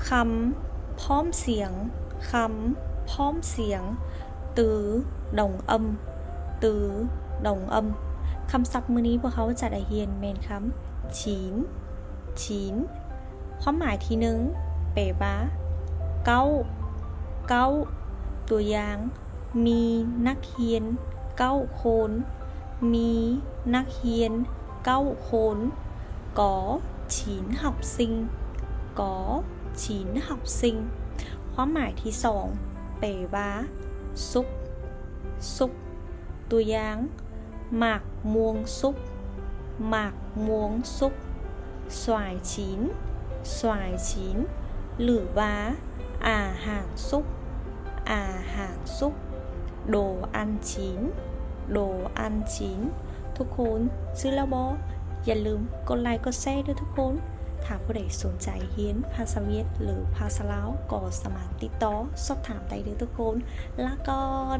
ຄຳພ້ອມສຽງ ຄຳພ້ອມສຽງ từ đồng âm từ đồng âm ຄຳສັບມື້ນີ້ພວກເຮົາຈະໄດ້ຮຽນແມ່ນຄຳ chín chín ຄວາມໝາຍທີໜຶ່ງ ແປວ່າ ເກົ້າ ເກົ້າ ຕົວຢ່າງ ມີນັກຮຽນເກົ້າຄົນ ມີນັກຮຽນເກົ້າຄົນ có chín học sinh có chín học sinh ຄວາມໝາຍທີສອງ ແປວ່າ ສຸກ ສຸກ ຕົວຢ່າງ ໝາກມ່ວງສຸກ ໝາກມ່ວງສຸກ xoài chín xoài chín ຫຼືວ່າ ອາຫານສຸກ ອາຫານສຸກ đồ ăn chín đồ ăn chín ທຸກຄົນຊື່ແລ້ວບໍ່? ຢ່າລືມກົດໄລກົດແຊເດີທຸກຄົນ. ຖ້າຜູ້ໃດສົນໃຈຮຽນພາສາຫວຽດ ຫຼື ພາສາລາວ ກໍສາມາດຕິດຕໍ່ສອບຖາມໄດ້ເດີທຸກຄົນ. ລາກ່ອນ.